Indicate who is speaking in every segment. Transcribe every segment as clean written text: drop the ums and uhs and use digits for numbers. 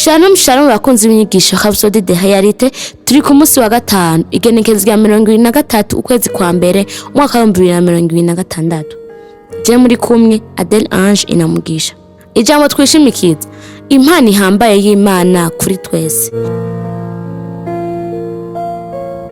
Speaker 1: Shalom shalom bakunzi b'inyigisho Rhapsody de Réalité. Turi ku munsi wa gatanu, igenekerezo rya 23 ukwezi kwa mbere, umwaka wa 2026. Je muri kumwe Adele Ange Inamugisha. Ijambo twishimikiza: impano ihambaye y'Imana kuri twese,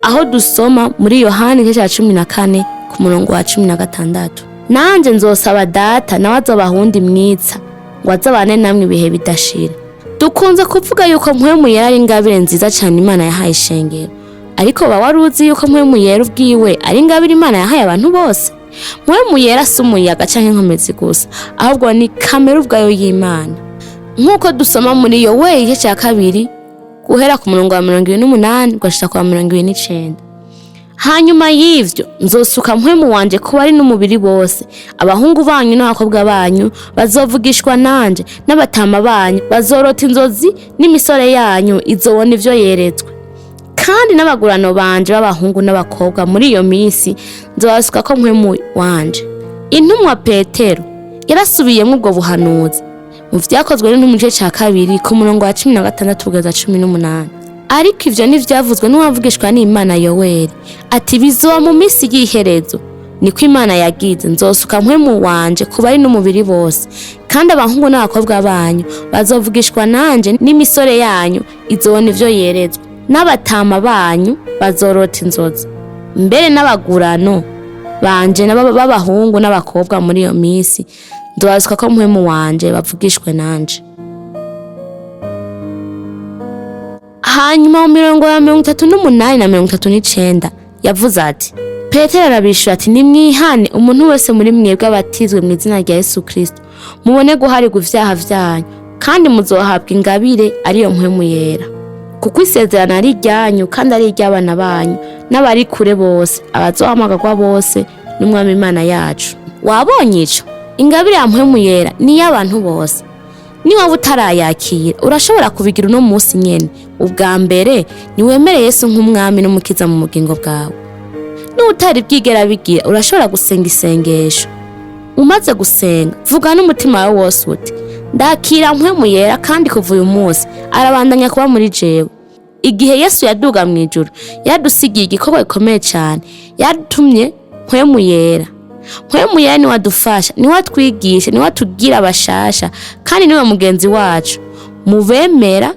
Speaker 1: aho dusoma muri Yohani igice cya 14 ku murongo wa 16: "Nanjye nzosaba Data, nawe azobaha uwundi mwitsa ngo azabane namwe ibihe bidashira." Dukunze kuvuga yuko Mpwemu Yera ari ingabire nziza cyane Imana yahaye ishengero, ariko ba wari uzi yuko Mpwemu Yera ubwiwe ari ingabire Imana yahaye abantu bose? Mpwemu Yera si umuyaga canke inkomezi gusa, ahubwo ni kamere ubwayo y'Imana, nk'uko dusoma muri Yoweli igice cya 2 guhera ku murongo wa 28 ugashika ku wa 29: "Hanyuma y'ivyo nzosuka Mpwemu wanje kuba ari n'umubiri bose. Abahungu banyu n'abakobwa banyu bazovugishwa nanje, n'abatama banyu bazorota inzozi, n'imisore yanyu izobona ivyo yeretswe. Kandi n'abagurano banje b'abahungu n'abakobwa muri iyo minsi nzobasukako Mpwemu wanje." Intumwa Petero yarasubiyemwo ubwo buhanuzi mu Vyakozwe n'Intumwa igice ca 2 ku murongo wa 16 kugeza 18: "Ariko ivyo ntivyavuzwe n'uwavugishwa n'Imana Yoweli, ati: 'Bizoba mu minsi y'iherezo, niko Imana yagize, nzosuka Mpwemu wanje ku bari n'umubiri bose, kandi abahungu n'abakobwa banyu bazovugishwa nanje, n'imisore yanyu izobona ivyo yeretswe, n'abatama banyu bazorota inzozi. Mbere n'abagurano banje b'abahungu n'abakobwa muri iyo minsi nzobasukako Mpwemu wanje, bavugishwe nanje.'" Hanyuma mu mirongo ya 38 na 39 yavuze ati: "Petero arabishura ati: 'Nimwihane, umuntu wese muri mwebwe abatizwe mu izina rya Yesu Kristo, mubone guharirwa ivyaha vyanyu, kandi muzohabwa ingabire ariyo Mpwemu Yera. Kuko isezerano ari iryanyu kandi ari iry'abana banyu n'abari kure bose, abazohamagarwa bose n'Umwami Imana yacu.'" Wabonye ico? Ingabire ya Mpwemu Yera ni iy'abantu bose. Niba utarayakira, urashobora kubigira uno munsi nyene. Ubwa mbere niwemere Yesu nk'Umwami n'Umukiza mu bugingo bwawe. N'utari bwigera bigira, urashobora gusenga isengesho. Umaze gusenga, vuga n'umutima wawe wose uti: "Ndakira Mpwemu Yera, kandi kuva uyu munsi arabandanya kuba muri jewe." Igihe Yesu yaduga mu ijuru, yadusigiye igikorwa gikomeye cyane: yatumye Mpwemu Yera. Mpwemu Yera niwe adufasha, niwe atwigisha, niwe atugira abashasha, kandi niwe mugenzi wacu mubemera.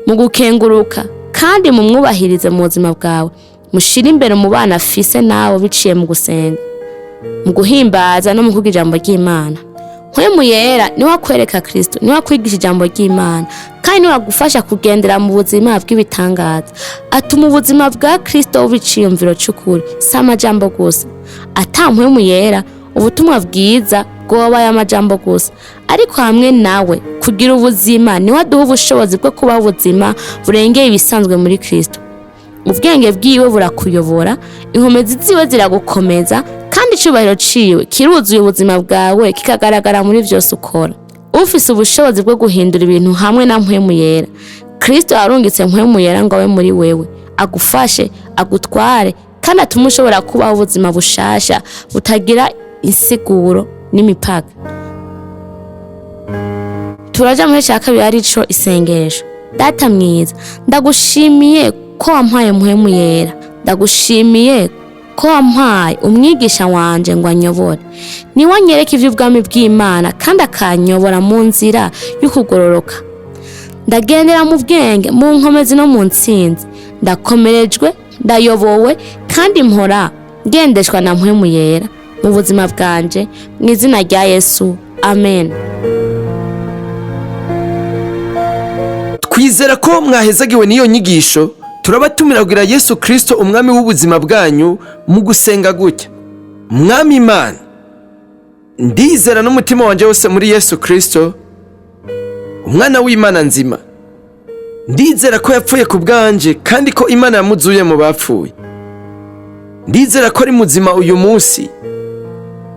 Speaker 1: Mu gukenguruka kandi mumwubahirize mu buzima bwawe, mushire imbere umubano afise nawe biciye mu gusenga, mu guhimbaza no mu kuvuga ijambo ry'Imana. Mpwemu Yera niwe akwereka Kristo, niwe akwigisha ijambo ry'Imana, kandi niwe agufasha kugendera mu buzima bw'ibitangaza. Atuma ubuzima bwa Kristo buba iciyumviro c'ukuri, si amajambo gusa. Ata Mpwemu Yera, ubutumwa bwiza bwobaye amajambo gusa, ariko hamwe nawe kugira ubuzima, niwe aduha ubushobozi bwo kubaho ubuzima burengeye ibisanzwe muri Kristo. Ubwenge bwiwe burakuyobora, inkomezi ziwe ziragukomeza, kandi icubahiro ciwe kiruzuye ubuzima bwawe, kikagaragara muri vyose ukora. Ufise ubushobozi bwo guhindura ibintu hamwe na Mpwemu Yera. Kristo yarungitse Mpwemu Yera ngo abe muri wewe, agufashe, agutware, kandi atume ushobora kubaho ubuzima bushasha butagira insiguro n'imipaka. Turaja muri cya kabiri, arico isengesho. Data mwiza, ndagushimiye ko wampaye Mpwemu Yera. Ndagushimiye ko wampaye umwigisha wanje ngo anyobore. Niwe anyereka ivy'ubwami bw'Imana kandi akanyobora mu nzira y'ukugororoka. Ndagendera mu bwenge, mu nkomezi no mu ntsinzi. Ndakomerejwe, ndayobowe, kandi mpora ngendeshwa na Mpwemu Yera mu buzima bwanje. Mu izina rya Yesu, amen.
Speaker 2: Twizera ko mwahezagiwe n'iyo nyigisho. Turabatumira kugira Yesu Kristo umwami w'ubuzima bwanyu mu gusenga gutya: Mwami Imana, ndizera n'umutima wanjye wose muri Yesu Kristo, umwana w'Imana nzima. Ndizera ko yapfuye ku bwanje kandi ko Imana yamuzuye mu bapfuye. Ndizera ko ari muzima uyu munsi.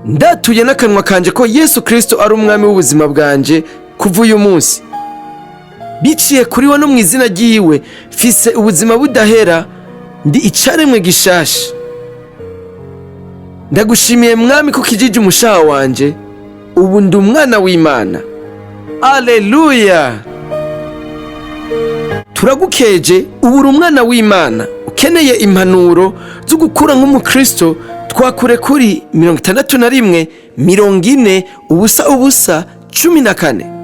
Speaker 2: Ndatuye n'akanwa kanje ko Yesu Kristo ari umwami w'ubuzima bwanje kuva uyu munsi. Biciye kuri we no mu izina ryiwe, mfise ubuzima budahera, ndi icaremwe gishasha. Ndagushimiye Mwami ko ukijije umushaha wanje. Ubu ndi umwana w'Imana. Aleluya! Turagukeje, ubura umwana w'Imana ukeneye impanuro zo gukura nk'umukristo. Twakure kuri 61 40 00 14.